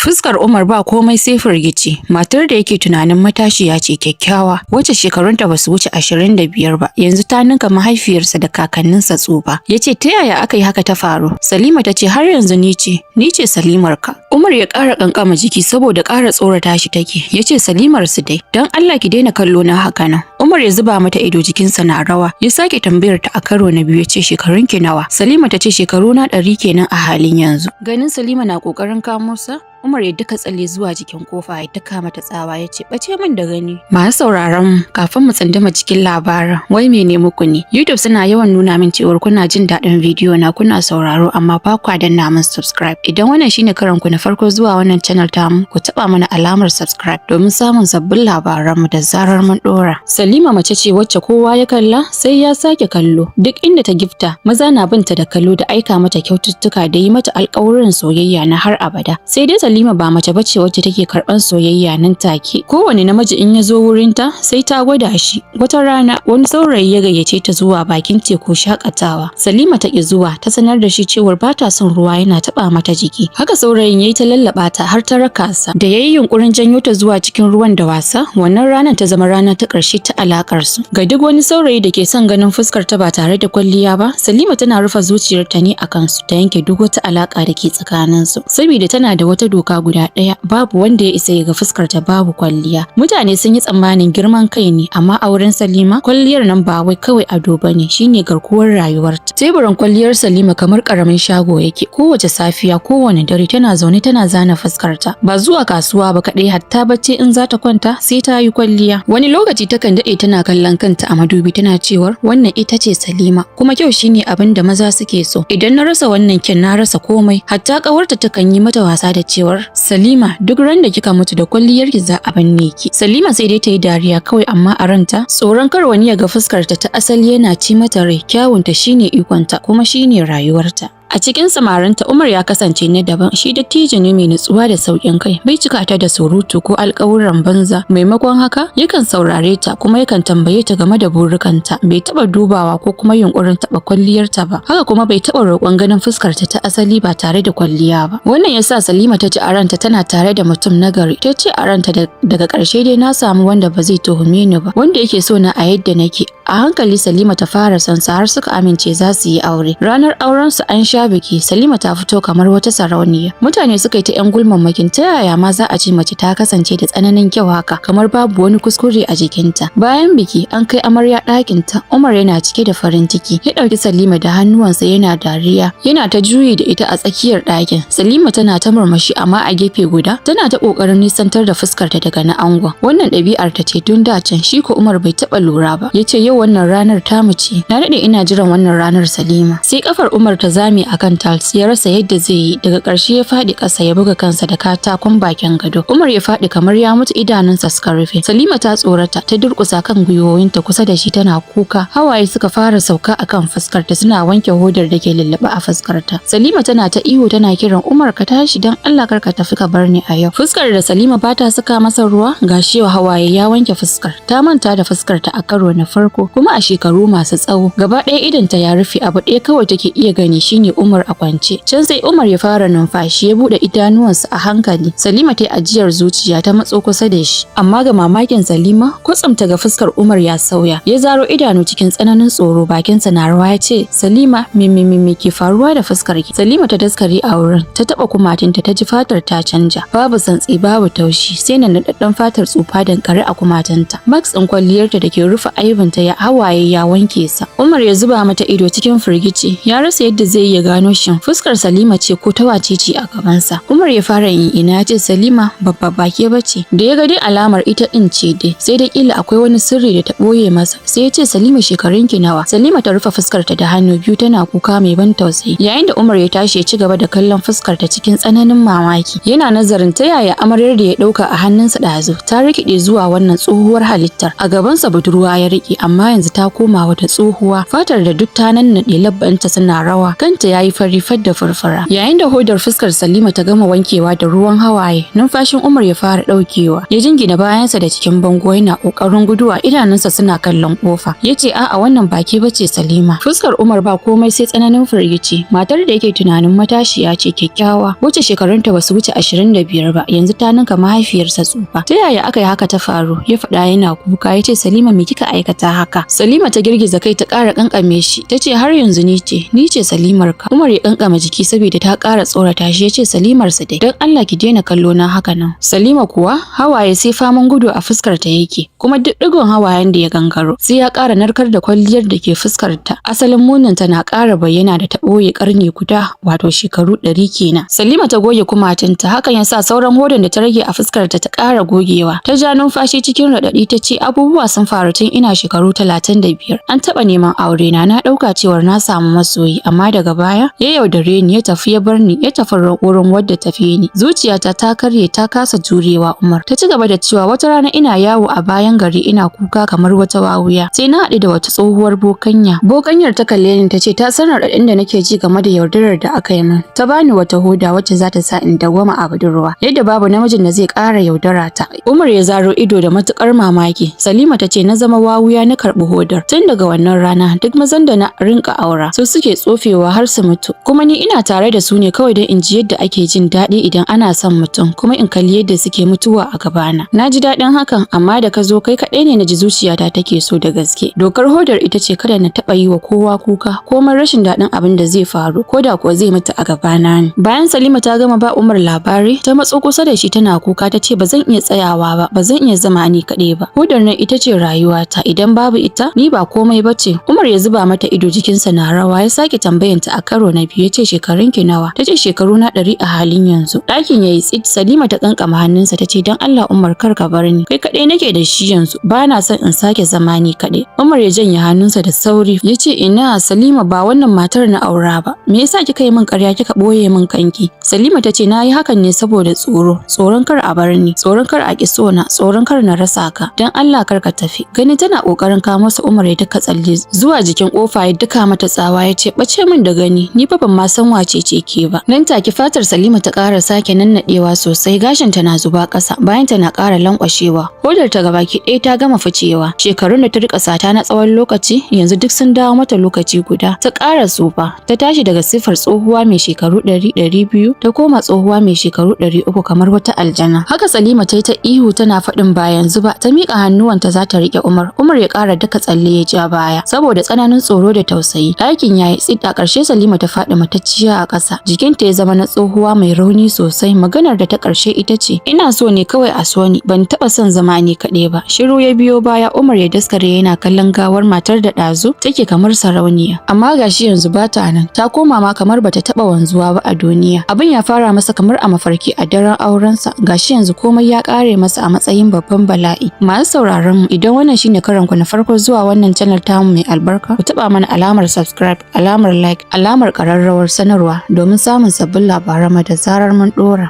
Fuskar Umar ba komai sai firgici. Matar da yake tunanin matashiya ce kyakkyawa, wacce shekarunta ba su wuce 25 ba, yanzu ta ninka mahaifiyarsa da kakanninsa tsufa. Ya ce, "Ta yaya aka yi haka ta faru?" Salima ta ce, "Har yanzu ni ce, ni ce Salimar ka." Umar ya ƙara ƙanƙama jiki saboda ƙara tsorata shi take. Ya ce, "Salimar su dai, don Allah ki daina kallo na haka nan." Umar ya zuba mata ido, jikinsa na rawa. Ya sake tambayar ta a karo na biyu, ya ce, "Shekarunki nawa?" Salima ta ce, "Shekaru na 100 kenan a halin yanzu." Ganin Salima na ƙoƙarin kamo sa, Umar ya duka tsalle zuwa jikin kofa, ya daka mata tsawa, ya ce, "Bace min da gani." Masu sauraron mu, kafin mu tsunduma cikin labarin, wai mene muku ne? YouTube suna yawan nuna min cewar kuna jin daɗin bidiyo na, kuna sauraro, amma ba kwa danna min subscribe. Idan wannan shine karan ku na farko zuwa wannan channel tamu, ku taɓa mana alamar subscribe domin samun sabbin labaran mu da zarar mun ɗora. Salima mace ce wacce kowa ya kalla sai ya sake kallo. Duk inda ta gifta, maza na binta da kallo da aika mata kyaututtuka da yi mata alƙawuran soyayya na har abada. Sai dai Salima ba mace bace wacce take karɓan soyayya nan take. Kowane namiji in ya zo wurinta sai ta gwada shi. Wata rana wani saurayi ya gayyace ta zuwa bakin teku shakatawa. Salima ta ki zuwa, ta sanar da shi cewar ba ta son ruwa yana taɓa mata jiki. Haka saurayin yayi ta lallaɓa ta har ta raka sa. Da yayi yunkurin janyo ta zuwa cikin ruwan da wasa, wannan ranar ta zama rana ta ƙarshe ta alakar su. Ga duk wani saurayi da ke son ganin fuskar ta ba tare da kwalliya ba, Salima tana rufe zuciyarta ne a kansu, ta yanke duk wata alaka da ke tsakaninsu. Saboda tana da wata doka guda ɗaya, babu wanda ya isa ya ga fuskar ta babu kwalliya. Mutane sun yi tsammanin girman kai ne, amma a wurin Salima kwalliyar nan ba wai kawai ado bane, shine garkuwar rayuwarta. Teburin kwalliyar Salima kamar karamin shago yake. Kowace safiya, kowane dare tana zaune tana zana fuskar ta. Ba zuwa kasuwa ba kaɗai, hatta bacci in za ta kwanta sai ta yi kwalliya. Wani lokaci takan daɗe tana kallon kanta a madubi tana cewar, "Wannan ita ce Salima, kuma kyau shine abin da maza suke so. Idan na rasa wannan kyan, na rasa komai." Hatta ƙawarta takan yi mata wasa da cewar, "Salima, duk ran da kika mutu da kwalliyarki za a binne ki." Salima sai dai ta yi dariya kawai, amma a ranta tsoron kar wani ya ga fuskarta ta asali yana ci mata rai. Kyawunta shine ikonta kuma shine rayuwarta. A cikin samarinta, Umar ya kasance na daban. Shi dattijo ne mai nutsuwa da sauƙin kai, bai cika ta da surutu ko alƙawuran banza. Maimakon haka, yakan saurare ta kuma yakan tambaye ta game da burikanta. Bai taɓa dubawa ko kuma yunƙurin taɓa kwalliyarta ba. Haka kuma bai taɓa roƙon ganin fuskarta ta asali ba tare da kwalliya ba. Wannan yasa Salima ta ji a ranta tana tare da mutum nagari. Ta ce a ranta, daga ƙarshe dai na samu wanda ba zai tuhume ni ba, wanda yake so na a yadda nake. A hankali Salima ta fara son sa har suka amince za su yi aure. Ranar auren su an sha biki, Salima ta fito kamar wata sarauniya. Mutane suka yi ta 'yan gulmammakin ta yaya ma za a ce mace ta kasance da tsananin kyau haka, kamar babu wani kuskure a jikinta. Bayan biki an kai amarya ɗakinta, Umar yana cike da farin ciki. Ya ɗauki Salima da hannuwansa yana dariya, yana ta juyi da ita a tsakiyar ɗakin. Salima tana ta murmushi, amma a gefe guda tana ta ƙoƙarin nisantar da fuskarta daga na angon. Wannan ɗabi'ar ta ce tun da can, shi ko Umar bai taɓa lura ba. Ya ce, "Yau wannan ranar tamu ce. Na daɗe ina jiran wannan ranar, Salima." Sai kafar Umar ta zame akan tiles, ya rasa yadda zai yi. Daga ƙarshe ya faɗi ƙasa, ya buga kansa da katakon bakin gado. Umar ya faɗi kamar ya mutu, idanunsa suka rufe. Salima ta tsorata, ta durƙusa kan gwiwowinta kusa da shi tana kuka. Hawaye suka fara sauka akan fuskarta suna wanke hodar da ke lulluɓe a fuskarta. Salima tana ta ihu tana kiran Umar, "Ka tashi, dan Allah kar ka tafi ka bar ni a yau." Fuskar da Salima ba ta saka masa ruwa, gashi yau hawaye ya wanke fuskar. Ta manta da fuskarta a karo na farko kuma a shekaru masu tsawo. Gaba ɗaya idonta ya rufe, abu ɗaya kawai take iya gani shine Umar a kwance. Can sai Umar ya fara numfashi, ya buɗe idanuwansa a hankali. Salima ta yi ajiyar zuciya ta matso kusa da shi. Amma ga mamakin Salima, kwatsam ta ga fuskar Umar ya sauya. Ya zaro idanu cikin tsananin tsoro, bakinsa na rawa, ya ce, "Salima, me me me me ke faruwa da fuskar ki?" Salima ta daskare a wurin, ta taɓa kumatinta, ta ji fatar ta canja. Babu santsi, babu taushi, sai na naɗaɗɗen fatar tsufa dankare a kumatinta. Mask ɗin kwalliyarta da ke rufe aibinta ya hawaye ya wanke sa. Umar ya zuba mata ido cikin firgici, ya rasa yadda zai iya gano shin fuskar Salima ce ko ta wace ce a gabansa. Umar ya fara yin ina, ya ce, "Salima, babba bake bace." Da ya ga dai alamar ita din ce dai, sai dai kila akwai wani sirri da ta boye masa. Sai ya ce, "Salima, shekarunki nawa?" Salima ta rufe fuskarta da hannu biyu tana kuka mai ban tausayi. Yayin da Umar ya tashi ya ci gaba da kallon fuskarta cikin tsananin mamaki. Yana nazarin ta yaya amaryar da ya dauka a hannunsa ɗazu ta rikide zuwa wannan tsohuwar halittar. A gabansa budurwa ya rike, amma yanzu ta koma wata tsohuwa. Fatar da duk ta nannaɗe, labbanta suna rawa. Kanta ya Ya yi fari fad da furfura. Yayin da hodar fuskar Salima ta gama wankewa da ruwan hawaye, numfashin Umar ya fara ɗaukewa. Ya jingina bayansa da cikin bango yana ƙoƙarin guduwa, idanunsa suna kallon ƙofa. Ya ce, "A'a, wannan baki bace Salima." Fuskar Umar ba komai sai tsananin firgici. Matar da yake tunanin matashiya ce kyakkyawa, wacce shekarunta basu wuce 25 ba, yanzu ta ninka mahaifiyarsa tsufa. Ta yaya aka yi haka ta faru? Ya faɗa yana kuka. Ya ce, "Salima, me kika aikata haka?" Salima ta girgiza kai ta ƙara ƙanƙame shi. Ta ce, "Har yanzu ni ce, ni ce Salimar ka." Umar ya ƙanƙame jiki saboda ta ƙara tsorata shi. Ya ce, "Salimar sa dai. Don Allah ki daina kallo na haka nan." Salima kuwa hawaye sai faman gudu a fuskar ta yake, kuma duk ɗigon hawayen da ya gangaro sai ya ƙara narkar da kwalliyar da ke fuskar ta. Asalin munin ta na ƙara bayyana da ta ɓoye ƙarni guda, wato shekaru 100 kenan. Salima ta goge kumatunta, hakan ya sa sauran hodon da ta rage a fuskar ta ta ƙara gogewa. Ta ja numfashi cikin raɗaɗi ta ce, "Abubuwa sun faru tun ina shekaru 35. An taɓa neman aure na, na ɗauka cewar na samu masoyi, amma daga baya ya yaudare ni, ya tafi ya bar ni, ya tafi wurin wadda tafi ni. Zuciyata ta karye, ta kasa jurewa, Umar." Ta ci gaba da cewa, "Wata rana ina yawo a bayan gari ina kuka kamar wata wawuya, sai na haɗu da wata tsohuwar bokanya. Bokanyar ta kalle ni ta ce ta san raɗaɗin da nake ji game da yaudarar da aka yi min. Ta bani wata hoda wacce za ta sa in dawwama a budurwa, yadda babu namijin da zai ƙara yaudara ta." Umar ya zaro ido da matukar mamaki. Salima ta ce, "Na zama wawuya, na karɓi hodar. Tun daga wannan rana duk mazan da na rinka aura su suke tsofewa har su mutu. Kuma ni ina tare da su ne kawai don in ji yadda ake jin daɗi idan ana son mutum, kuma in kalli yadda suke mutuwa a gabana. Na ji daɗin hakan, amma da ka zo kai kaɗai ne na ji zuciyata take so da gaske. Dokar hodar ita ce kada na taɓa yi wa kowa kuka, komai rashin daɗin abin da zai faru, ko da kuwa zai mutu a gabana ne." Bayan Salima ta gama ba Umar labari, ta matso kusa da shi tana kuka ta ce, "Ba zan iya tsayawa ba, ba zan iya zama ni kaɗai ba. Hodar nan ita ce rayuwata, idan babu ita ni ba komai ba ce." Umar ya zuba mata ido, jikinsa na rawa, ya sake tambayanta a karo na biyu, ya ce, "Shekarunki nawa?" Ta ce, "Shekaru na 100 a halin yanzu." Ɗakin ya yi tsit. Salima ta kankama hannunsa ta ce, "Don Allah Umar, kar ka bar ni. Kai kaɗai nake da shi yanzu, ba na son in sake zama ni kaɗai." Umar ya janye hannunsa da sauri, ya ce, "Ina Salima, ba wannan matar na aura ba. Me yasa kika yi min ƙarya kika ɓoye min kanki?" Salima ta ce, "Na yi hakan ne saboda tsoro, tsoron kar a bar ni, tsoron kar a ƙi sona, tsoron kar na rasa ka. Don Allah kar ka tafi." Gani tana ƙoƙarin kawo masa, Umar ya daka tsalle zuwa jikin ƙofa, ya duka mata tsawa ya ce, "Bace min da gani, ni fa ban ma san wace ce ke ba." Nan take fatar Salima ta ƙara sake nannaɗewa sosai, gashin ta na zuba ƙasa, bayan ta na ƙara lankwashewa. Hodar ta gabaki ɗaya ta gama ficewa. Shekarun da ta rika sata na tsawon lokaci yanzu duk sun dawo mata lokaci guda. Ta ƙara tsufa, ta tashi daga siffar tsohuwa mai shekaru 100, 200, ta koma tsohuwa mai shekaru 300, kamar wata aljana. Haka Salima ta yi ta ihu tana faɗin ba yanzu ba, ta miƙa hannuwanta za ta riƙe Umar. Umar ya ƙara daka tsalle ya ja baya saboda tsananin tsoro da tausayi. Ɗakin ya yi tsit. A ƙarshe Salima ta faɗi matacciya a ƙasa. Jikinta ya zama na tsohuwa mai rauni sosai. Maganar da ta ƙarshe ita ce, "Ina so ne kawai a so ni, ban taɓa son zama ni kaɗai ba." Shiru ya biyo baya. Umar ya daskare yana kallon gawar matar da ɗazu take kamar sarauniya, amma gashi yanzu ba ta nan, ta koma ma kamar bata taɓa wanzuwa ba a duniya. Abin ya fara masa kamar a mafarki a daren aurensa, gashi yanzu komai ya ƙare masa a matsayin babban bala'i. Masu sauraron mu, idan wannan shine karon ku na farko zuwa wannan channel tamu mai albarka, ku taɓa mana alamar subscribe, alamar like, alamar ƙararrawar sanarwa domin samun sabbin labaran mu da zarar mun ɗora.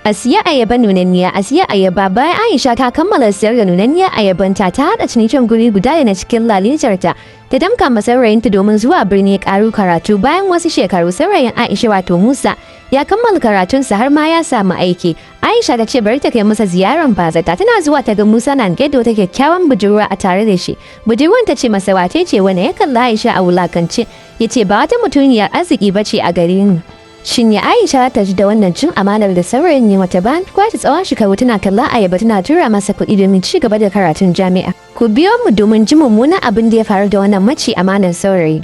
A siya ayaba nunanniya, a siya ayaba. Bayan Aisha ta kammala siyar da nunanniyar ayabanta, ta haɗa cinikin guri guda da na cikin lalitarta, ta damka ma saurayinta domin zuwa birni ya ƙaru karatu. Bayan wasu shekaru, saurayin Aisha wato Musa ya kammala karatunsa har ma ya samu aiki. Aisha ta ce bari ta kai masa ziyarar bazata. Tana zuwa ta ga Musa na riƙe da wata kyakkyawan budurwa a tare da shi. Budurwan ta ce masa, "Wace ce wannan?" Ya kalla Aisha a wulakance, ya ce, "Ba wata mutuniyar arziki ba ce a garin." Shin ya Aisha ta ji da wannan cin amanar da saurayin ya mata bayan kwashe tsawon shekaru tana kalla ayaba tana tura masa kuɗi domin ci gaba da karatun jami'a? Ku biyo mu domin ji mummunan abin da ya faru da wannan maci amanar saurayi.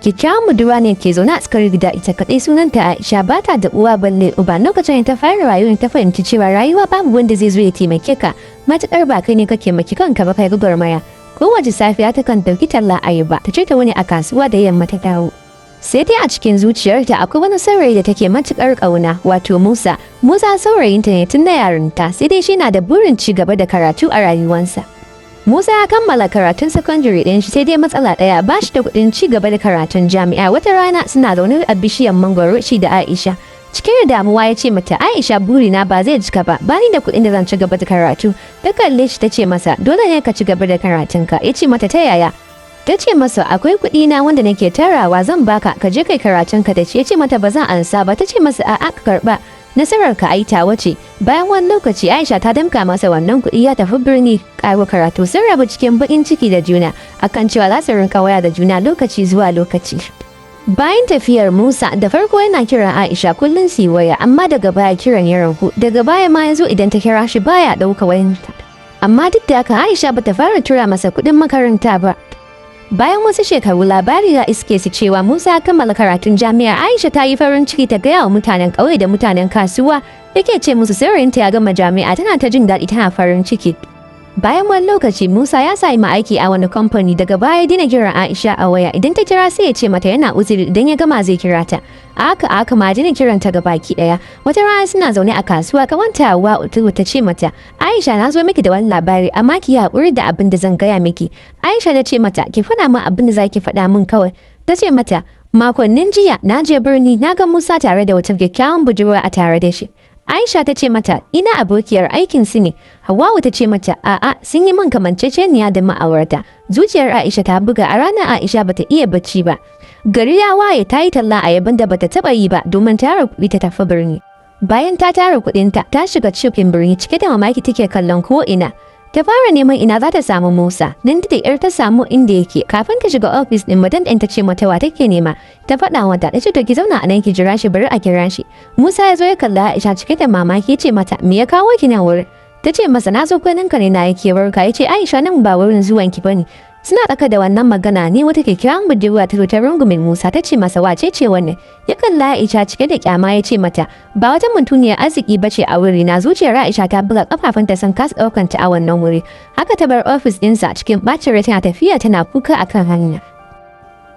Kyakkyawan budurwa ne ke zaune a tsakar gida ita kaɗai, sunanta Aisha, ba ta da uwa balle uba. Lokacin da ta fara rayuwa, ta fahimci cewa rayuwa babu wanda zai zo ya taimake ka matuƙar ba kai ne kake maki kanka ba kai gwagwarmaya. Kowace safiya ta kan ɗauki talla ayaba ta ce ta wani a kasuwa, da yamma ta dawo. Sai dai a cikin zuciyarta akwai wani saurayi da take matukar ƙauna, wato Musa. Musa saurayinta ne tun na yarinta, sai dai shi na da burin ci gaba da karatu a rayuwarsa. Musa ya kammala karatun sakandare ɗin shi, sai dai matsala ɗaya, ba shi da kuɗin ci gaba da karatun jami'a. Wata rana suna zaune a bishiyar mangwaro shi da Aisha. Cike da damuwa ya ce mata, "Aisha, burina ba zai cika ba, bani da kuɗin da zan ci gaba da karatu." Ta kalle shi ta ce masa, "Dole ne ka ci gaba da karatunka." Ya ce mata, "Ta yaya?" Ta ce masa, "Akwai kuɗi na wanda nake tarawa, zan baka ka je kai karatunka da shi." Ya ce mata, "Ba zan ansa ba." Ta ce masa, "A'a, ka karɓa, nasarar ka ai tawa ce." Bayan wani lokaci Aisha ta damka masa wannan kuɗi, ya tafi birni ƙaro karatu. Sun rabu cikin baƙin ciki da juna akan cewa za su rinka waya da juna lokaci zuwa lokaci. Bayan tafiyar Musa, da farko yana kiran Aisha kullum su yi waya, amma daga baya kiran ya ragu. Daga baya ma yazo idan ta kira shi baya ɗauka wayarta. Amma duk da haka Aisha bata fara tura masa kuɗin makaranta ba. Bayan wasu shekaru, labari ya iske su cewa Musa ya kammala karatun jami'a. Aisha ta yi farin ciki ta gaya wa mutanen ƙauye da mutanen kasuwa, yake ce musu saurayinta ya gama jami'a. Tana ta jin daɗi, tana farin ciki. Bayan wani lokaci Musa ya sami aiki a wani kamfani. Daga baya dina kiran Aisha a waya. Idan ta kira sai ya ce mata yana uzuri, idan ya gama zai kira ta. Haka aka ma dina kiranta ga baki daya. Wata rana suna zaune a kasuwa, kawanta Hauwa ta ce mata, "Aisha, na zo miki da wani labari, amma ki yi haƙuri da abin da zan gaya miki." Aisha ta ce mata, "Ki faɗa min abin da zaki faɗa min kawai." Ta ce mata, "Makonnin jiya na je birni, na ga Musa tare da wata kyakkyawan budurwa a tare da shi." Aisha ta ce mata, "Ina abokiyar aikin su ne." Hawwa'u ta ce mata, "A'a, sun yi min kamanceceniya da ma'aurata." Zuciyar Aisha ta buga. A ranar Aisha bata iya bacci ba. Gari ya waye, ta yi talla ayaban da bata taba yi ba domin tara kuɗi ta tafi birni. Bayan ta tara kuɗinta, ta shiga cikin birni, cike da mamaki take kallon ko ina. Ta fara neman ina za ta samu Musa, nan da yar ta samu inda yake. Kafin ta shiga ofis ɗin, madan ɗin ta ce mata wa take nema. Ta faɗa mata, ta ce, "To, ki zauna a nan ki jira shi, bari a kira shi." Musa ya zo ya kalla Aisha cike da mamaki, ya ce mata, "Me ya kawo ki nan wurin?" Ta ce masa, "Na zo ganin ka ne, na yake warka." Ya ce, "Aisha, nan ba wurin zuwan ki bane." Suna tsaka da wannan magana ne wata kyakkyawan budurwa ta zo ta rungume Musa, ta ce masa, "Wace ce wannan?" Ya kalla Aisha cike da kyama, ya ce mata, "Ba wata mutuniyar arziki bace a wuri na." Zuciyar Aisha ta buga, kafafunta sun kasa ɗaukanta a wannan wuri. Haka ta bar ofis ɗinsa cikin ɓacin rai, tana tafiya tana kuka akan hanya.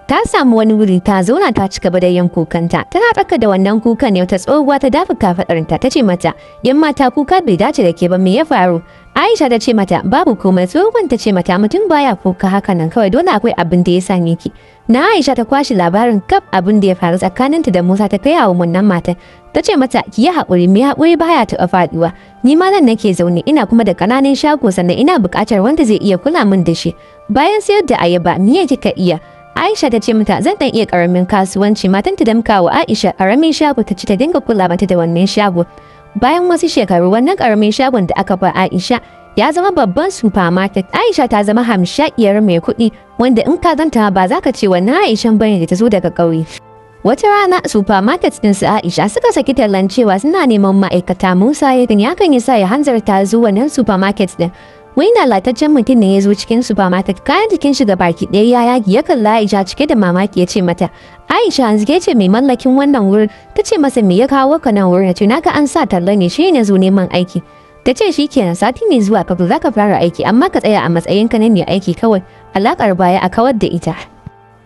Ta samu wani wuri ta zauna, ta ci gaba da yin kukanta. Tana tsaka da wannan kukan ne wata tsohuwa ta dafa kafaɗarta, ta ce mata, "Yan mata, kuka bai dace da ke ba, me ya faru?" Aisha ta ce mata, "Babu komai." Tsohuwan ta ce mata, "Mutum baya kuka haka nan kawai, dole akwai abin da ya same ki." Na Aisha ta kwashi labarin kaf abin da ya faru tsakaninta da Musa ta kai wa wannan matan. Ta ce mata, "Ki yi haƙuri, mai haƙuri baya taɓa faɗuwa. Ni ma nan nake zaune, ina kuma da ƙananan shago, sannan ina buƙatar wanda zai iya kula min da shi. Bayan sayar da ayaba, miye kika iya?" Aisha ta ce mata, "Zan dan iya karamin kasuwanci." Matan ta damka wa Aisha karamin shago, ta ci ta dinga kula mata da wannan shago. Bayan wasu shekaru, wannan karamin shagon da aka ba Aisha ya zama babban supermarket. Aisha ta zama hamshakiyar mai kuɗi, wanda in ka ganta ba za ka ce wannan Aishan bane da ta zo daga ƙauye. Wata rana supermarket ɗin su Aisha suka saki tallan cewa suna neman ma'aikata. Musa ya gani, hakan ya sa ya hanzarta zuwa nan supermarket ɗin. Wai lalataccen mutum ne ya zo cikin supermarket, kayan jikin shi baki ɗaya ya yagi. Ya kalla Aisha cike da mamaki, ya ce mata, "Aisha, yanzu ke ce mai mallakin wannan wurin?" Ta ce masa, "Me ya kawo ka nan wurin?" Ya ce, "Naga an sa talla ne, shi ne zo neman aiki." Ta ce, "Shi kenan, sati mai zuwa ka za ka fara aiki, amma ka tsaya a matsayin ka na mai aiki kawai, alaƙar baya a kawar da ita."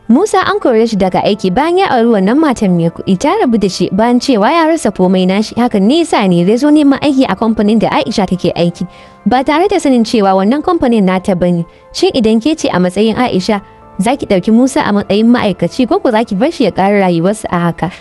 Musa an kore shi daga aiki bayan ya auri wannan matan mai kuɗi. Ta rabu da shi bayan cewa ya rasa komai nashi. Hakan ne yasa ne zai zo neman aiki a kamfanin da Aisha take aiki, ba tare da sanin cewa wannan kamfanin nata bane. Shin idan ke ce a matsayin Aisha, za ki ɗauki Musa a matsayin ma'aikaci ko ko za ki bar shi ya ƙara rayuwarsa a haka?